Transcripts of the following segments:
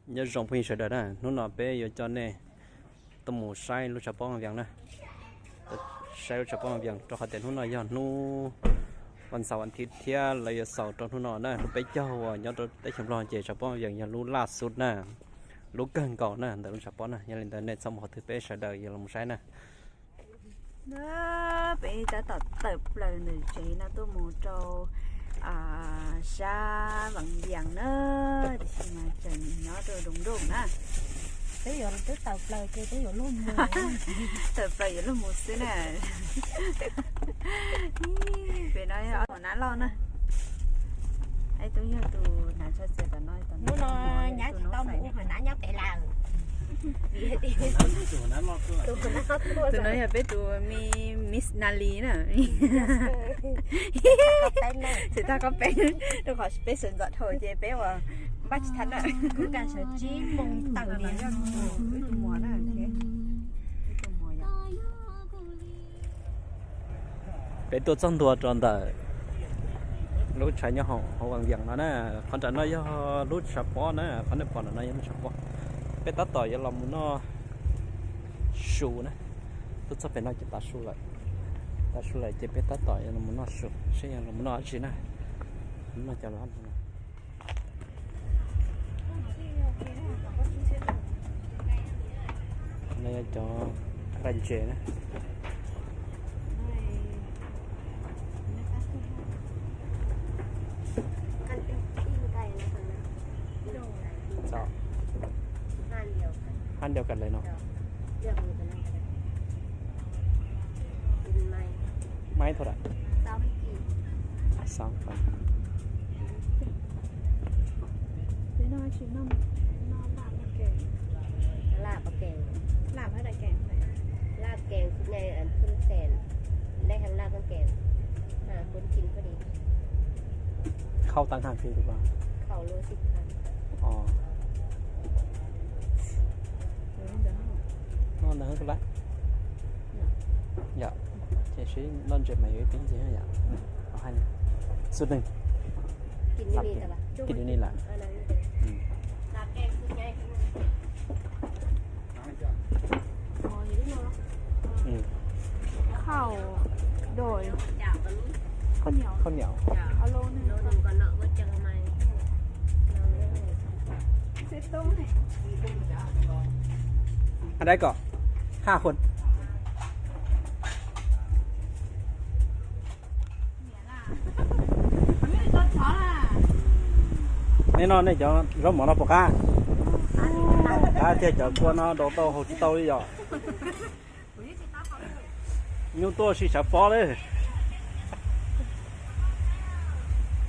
Nyob zoo phooj ywg sawv daws na, hnub no peb yuav coj nej tuaj mus saib lub tshav pob Vaj Vias na. Saib lub tshav pob Vaj Vias rau qhov tias hnub no yog hnub vas xaum vas thiv thiab lawv yuav xaus rau hnub no na, lub peb caug uas nyob rau teb chaws Nplog ces tshav pob Vaj Vias yog lub laj xub na, lub kawg nkaus na ntawm lub tshav pob na. Yog li ntawd nej txhob mus qhov twg, peb sawv daws yuav los saib na. Peb tab tom tawm plaws ntawm tsev no tuaj mus rau sab Vaj Vias na, tiam sis mas tseem nyob rau nroog nroog na. Peb yuav twb tawm plaws ces peb yuav luag mus, tawm plaws yuav luag mus xwb na. Pem no yog tus nab loj na. Tus yog tus hnav tshaj txias tom no, hnub no nyab tsis tau mus ua hauv nab nyob pem lawm. Tus no yog peb tus Miss Nali na. Tsis tag qhov peb, rau qhov peb sawv ntxov dhau ces peb ua npaj tsis tau na. Kuv kam sawv tsib moos tawm li. Peb tuaj txog ntua rau ntawm lub tshav nyob hauv Vaj Vias no na. Qhov nram no yog lub tshav pob na, qhov nej pom nram no yog lub tshav pob. Peb tab tom yuav los mus noj su na. Tuaj txog pem no ces tav su lawm. Tav su lawm ces peb tab tom yuav los mus noj su seb yuav los mus noj dab tsi na. Noj cov lab no. No yog cov nqaij ntses na. Hab ntiav kas lawm no. Maiv thaum da. Khau tas haj fi rau. Noj ntawd hab kawg lawm. Yom, ces sib noj ntses mas yuav ib pib ntxiv yom. Xub neeg. Kis li lawm. Khau, doj, khau niam, a dab kom ha hua. Nej noj nej cov zaub mov no puas qab? Qab tiag, cov kua no daus tau haus tsis tau li yom. Nyuj tuaj ua si tshav pob lawm.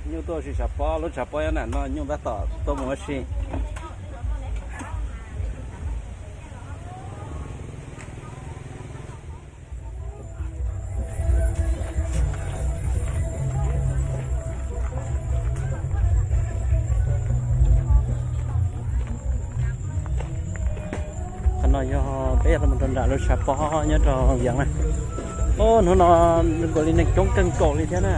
Nyuj tuaj ua si tshav pob, lub tshav pob nyob nram no, nyuj tab tom tuaj mus ua si. Qhov no yog peb los rau nram lub tshav pob nyob rau Vias na. Hnub no nkaus li neeg coob kawg nkaus li thiab na.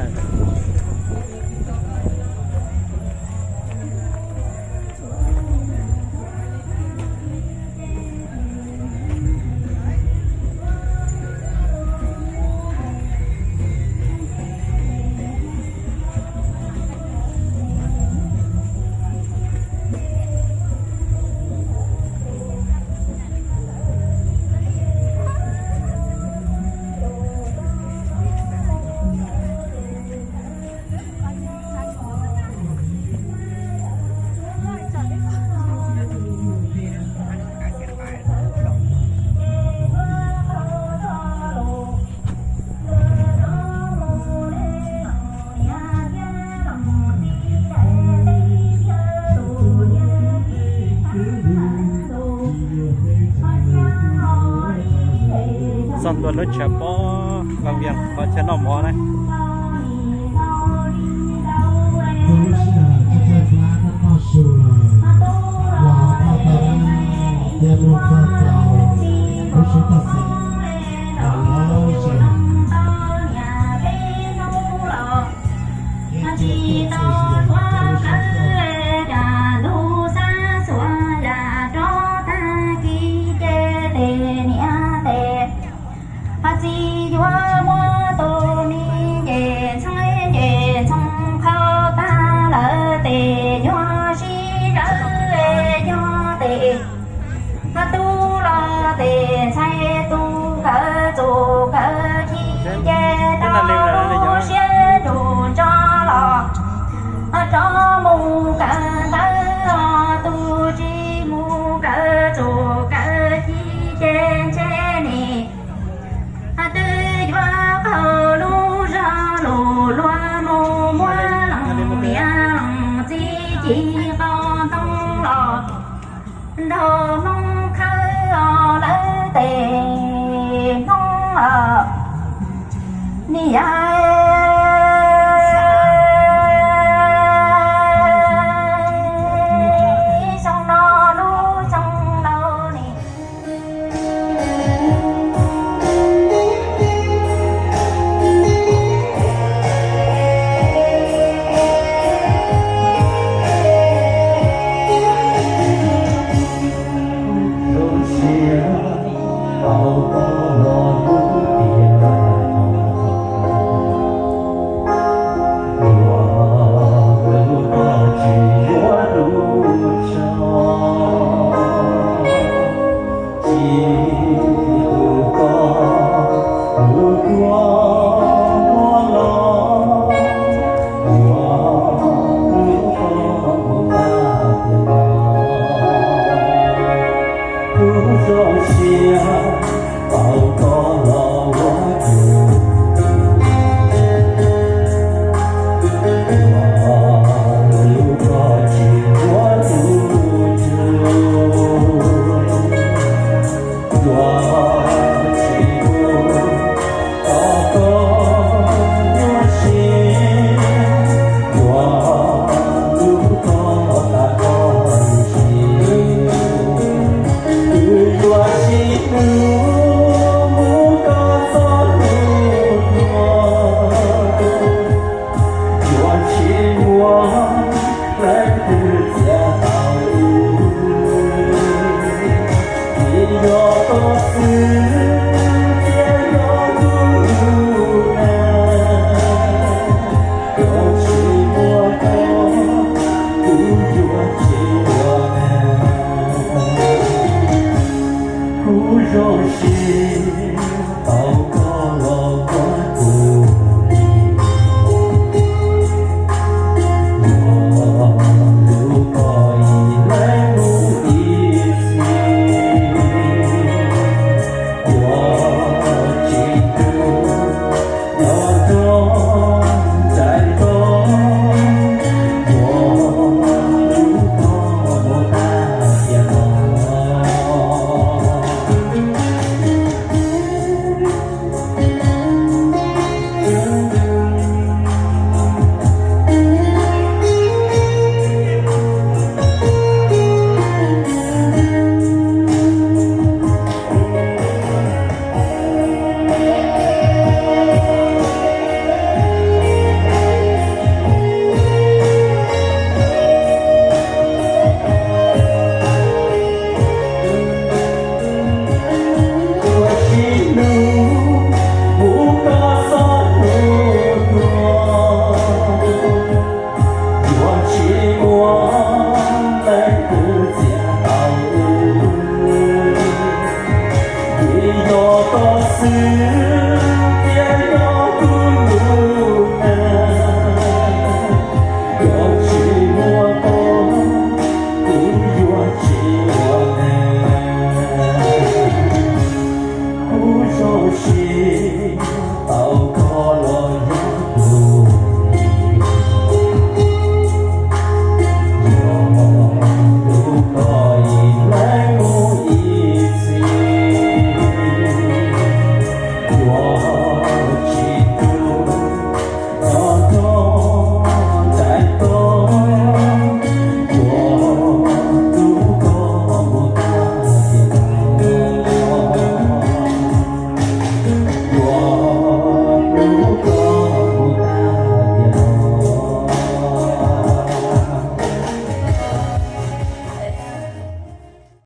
Txog ntua lub tshav pob Vaj Vias qhov chaw noj mov na. Tub los tes ntxhais, tub kawm txuj kawm ci, ces tau lub siab nrug ntso los rov mus kawm ntawv os. Tus tsis mus kawm txuj kawm ci ces ntshe nim twb yuav qaug lub zog lug luag mus muab leej niam leej txiv ci qau ntoo los nrog Hmoob khawb os lawv tes Hmoob os. Niam yau